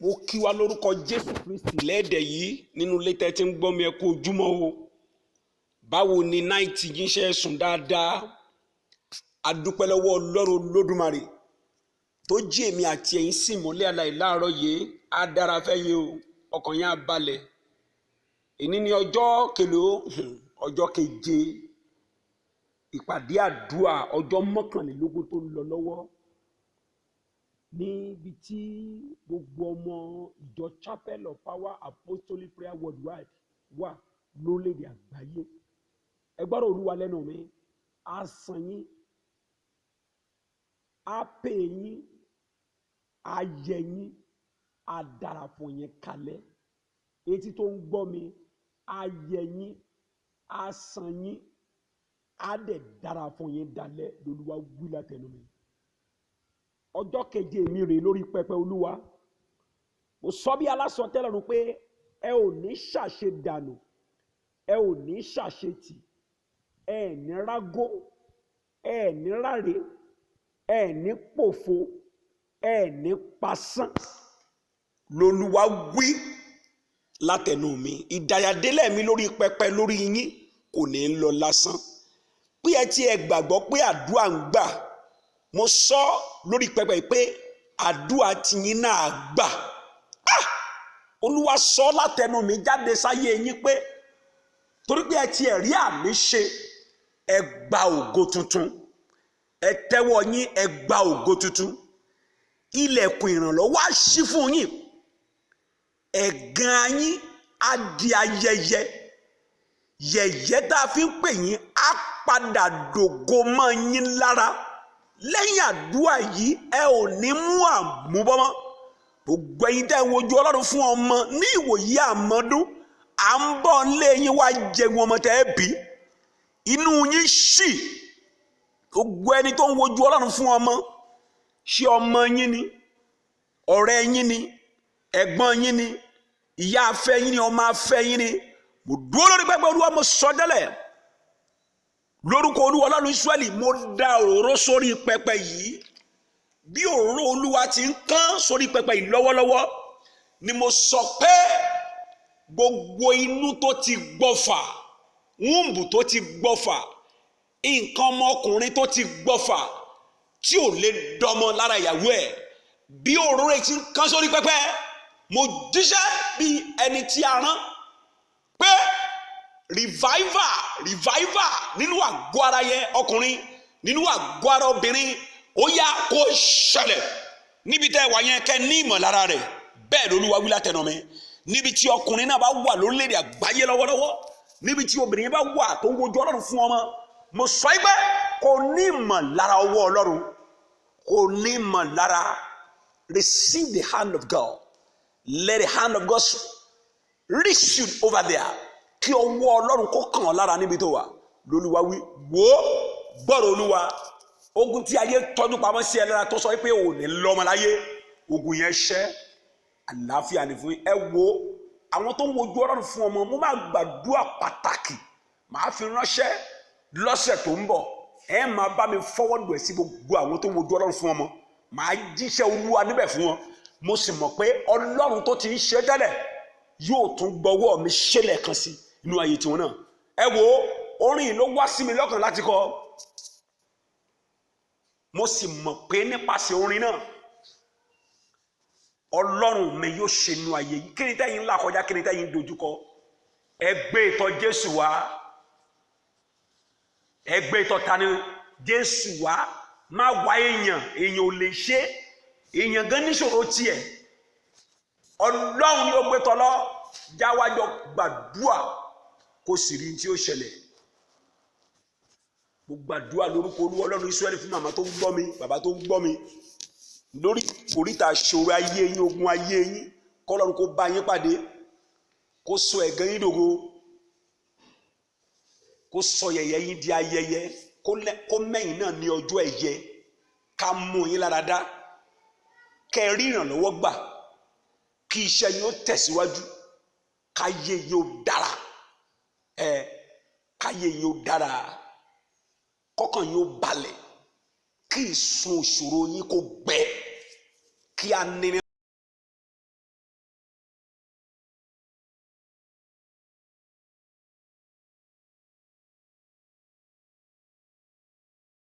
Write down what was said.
Mo kí wa lórúkọ Jésù Kristi lẹ́ẹ̀dẹ̀ yìí nínú ilé tẹ́ ti ń gbọ́ mi, ẹ kú ojúmọ́ o. Báwo ni náìtì yín ṣe sùn dáadáa? A dúpẹ́ lọ́wọ́ Ọlọ́run Olódùmarè tó jí èmi àti ẹ̀yin sì mọ́lẹ̀ alààyè láàárọ̀ yìí. Á dára fẹ́yìn o, ọkàn yín á balẹ̀. Èní ni ọjọ́ kelo, ọjọ́ keje ìpàdé àdúrà ọjọ́ 21 tó ń lọ lọ́wọ́ níbi tí gbogbo ọmọ ìjọ Chapel of Power Apostolic Prayer Worldwide wà lórílẹ̀‐èdè àgbáyé. Ẹ gbọ́dọ̀ Olúwa lẹ́nu mi, á san yín, á pè yín, á yẹ yín, á dára fún yín kalẹ̀. Etí tó ń gbọ́ mi, á yẹ yín, á san yín, á dẹ̀ dára fún yín dalẹ̀ lÓlúwa wí látẹnu mi. Ọjọ́ keje mi rèé lórí pẹpẹ Olúwa. Mo sọ bí alásọtẹ́lẹ̀ rún pé ẹ ò ní ṣàṣe dànù, ẹ ò ní ṣàṣetì, ẹ ní rágó, ẹ ní ráre, ẹ ní pòfo, ẹ ní pasán. Lolúwa wí látẹnu mi. Ìdàyàdélẹ̀ mi lórí pẹpẹ lórí yín kò ní lọ lásán. Pé ẹ ti ẹ gbàgbọ́ pé àdúrà ń gbà, mo sọ lórí pẹpẹ pé àdúrà tiyín náà gbà. Olúwa sọ látẹnu mi jáde sáyé yín pé torí pé ẹ ti ẹ̀ rí àmì ṣe, ẹ gba ògo tuntun, ẹ tẹ́wọ́ yín, ẹ gba ògo tuntun. Ilẹ̀kùn ìrànlọ́wọ́ á ṣí fún yín, ẹ̀gàn yín á di ayẹyẹ, yẹ̀yẹ́ tá a fi ń pè yín á padà dògo mọ́ yín lára. Lẹ́yìn àdúrà yìí ẹ ò ní mú àmúbọ́mọ́. Gbogbo ẹ̀yin tẹ́ ń wojú Ọlọ́run fún ọmọ ní ìwòyí àmọ́dún, à ń bọ̀ nílé yín wá jẹun ọmọ tẹ́ ẹ bí, inú yín ṣì. Gbogbo ẹni tó ń wojú Ọlọ́run fún ọmọ, ṣé ọmọ yín ni, ọ̀rẹ́ yín ni, ẹ̀gbọ́n yín ni, ìyá afẹ́ yín ni, ọmọ afẹ́ yín ni, mo dúró lórí pẹpẹ Olúwa, mo sọ tẹ́lẹ̀ lórúkọ Olúwa Ọlọ́run Ísírẹ́lì, mo da òróró sórí pẹpẹ yìí. Bí òróró Olúwa ti ń kán sórí pẹpẹ yìí lọ́wọ́lọ́wọ́ ni mo sọ pé gbogbo inú tó ti gbọ́fà, wúńbù tó ti gbọ́fà, nǹkan ọmọkùnrin tó ti gbọ́fà tí ò lè dọmọ lára ìyàwó ẹ̀, bí òróró ti ń kán sórí pẹpẹ, mo jíṣẹ́ bí ẹni tí a rán pé revival, revival nínú àgọ́ ara yẹ ọkùnrin, nínú àgọ́ ara obìnrin, ó yá kó ṣẹlẹ̀ níbi tẹ́ ẹ wà yẹn, kẹ́ ní ìmọ̀lára rẹ̀. Bẹ́ẹ̀ lOlúwa wí látẹnu mi. Níbi tí ọkùnrin náà bá wà lórílẹ̀‐èdè àgbáyé lọ́wọ́lọ́wọ́, níbi tí obìnrin bá wà tó ń wojú Ọlọ́run fún ọmọ, mo sọ yí pé kò ní ìmọ̀lára ọwọ́ Ọlọ́run, kò ní ìmọ̀lára. Receive the hand of God. Let the hand of God reach you over there. Kí ọwọ́ Ọlọ́run kó kàn ọ́ lára níbi tó wà. Lolúwa wí. Wò ó, gbọ́rọ̀ Olúwa. Ogun tí ayé tọ́jú pamọ́ sí ẹ lára tó sọ pé ò ní lọ́mọ láyé, ogun yẹn ṣẹ́. Àlàáfíà ni fún yín. Ẹ wo àwọn tó ń wojú Ọlọ́run fún ọmọ, mo máa gbàdúrà pàtàkì, màá fi ránṣẹ́ lọ́sẹ̀ tó ń bọ̀. Ẹ máa bá mi fọwọ́dù ẹ̀ sí gbogbo àwọn tó ń wojú Ọlọ́run fún ọmọ. Màá jíṣẹ́ Olúwa níbẹ̀ fún wọn. Mo sì mọ̀ pé Ọlọ́run tó ti ń ṣe tẹ́lẹ̀ yóò tún gbọ́wọ́ mi ṣẹlẹ̀ kan sí inú ayé tiwọn náà. Ẹ wo orin yìí ló wá sí mi lọ́kàn láti kọ. Mo sì mọ̀ pé nípasẹ̀ orin náà Ọlọ́run mi yóò ṣe inú ayé yìí. Kí ni tẹ́yin ńlá kọjá, kí ni tẹ́yin dojúkọ? Ẹ gbé ìtọ̀ Jésù wá. Ẹ gbé ìtọ̀ tani Jésù wá. Má wá èèyàn, èèyàn ò lè ṣe, èèyàn gan níṣòro tiẹ̀. Ọlọ́run ni ó gbé tọ́lọ́ jáwájọ gbàdúà kó sì rí tí ó ṣẹlẹ̀. Mo gbàdúà lórúkọ Olúwa Ọlọ́run Ísírẹ́lì fún màmá tó ń gbọ́ mi, bàbá tó ń gbọ́ mi, lórí oríta ṣòro ayé yín, ogun ayé yín, kọ́lọ́run kó bá yín pàdé, kó sọ ẹ̀gàn yín dògo, kó sọ yẹ̀yẹ́ yín di ayẹyẹ, kó mẹ́yìn náà ní ọjọ́ ẹ̀yẹ, ká mú yín lára dá, kẹ́ ẹ rí ìrànlọ́wọ́ gbà, kí iṣẹ́ yín ó tẹ̀síwájú, káyé yín ó dára, ẹ káyé yín ó dára, kọ́kàn yín ó balẹ̀, kí ìsun òṣòro yín kó gbẹ, kí anini